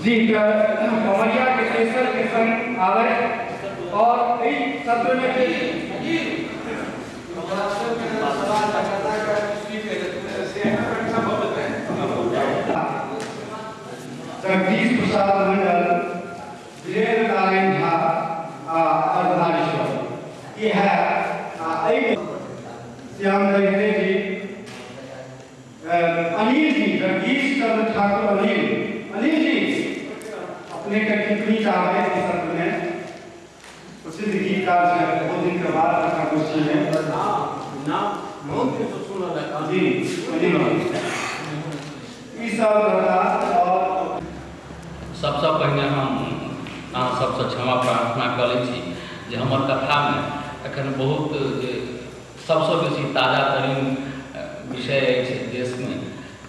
जी कमरिया के केसर के संग आवे और सत्र में जगदीश प्रसाद मंडल, वीरेंद्र नारायण झा अर्धनारीश्वर ये है। श्याम दहिरे जी, अनिल जी, जगदीश चंद्र ठाकुर अनिल, अनिल जी अपने का टिप्पणी चाहबै ई सत्रमे प्रसिद्ध गीतकार छै, बहुत दिनके बाद कथा गोष्ठीमे जी जी ई सब रहता। और सबसँ पहिने हम अहाँ सबसँ क्षमा प्रार्थना कऽ लै छी जे हमर कथामे एखन बहुत जे सबसँ बेसी ताजा तरीन विषय अछि देशमे,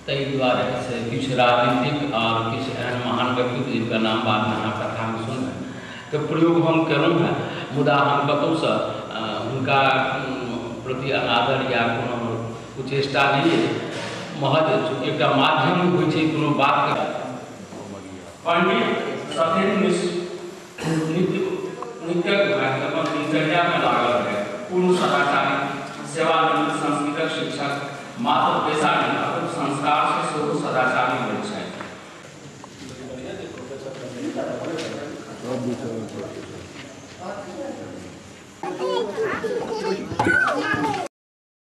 ताहि दुआरे से किछु राजनीतिक आओर किछु एहन महान व्यक्तित्व जिनका नाम बादमे अहाँ कथामे सुनबै के प्रयोग हम केलहुँ हेँ, मुदा हम कतहुसँ हुनका प्रति अनादर या कोनो कुचेष्टा नहि अछि। महज चूँकि एकटा माध्यम होइ छै कोनो बातके। पंडित सत्येंद्र मिश्र नित्यक भाति अपन दिनचर्यामे लागल रहै। पूर्ण सदाचारी, सेवानिवृत्त संस्कृतक शिक्षक, मात्र पेशा नहि अपितु संस्कारसँ सेहो सदाचारी होइत छथि।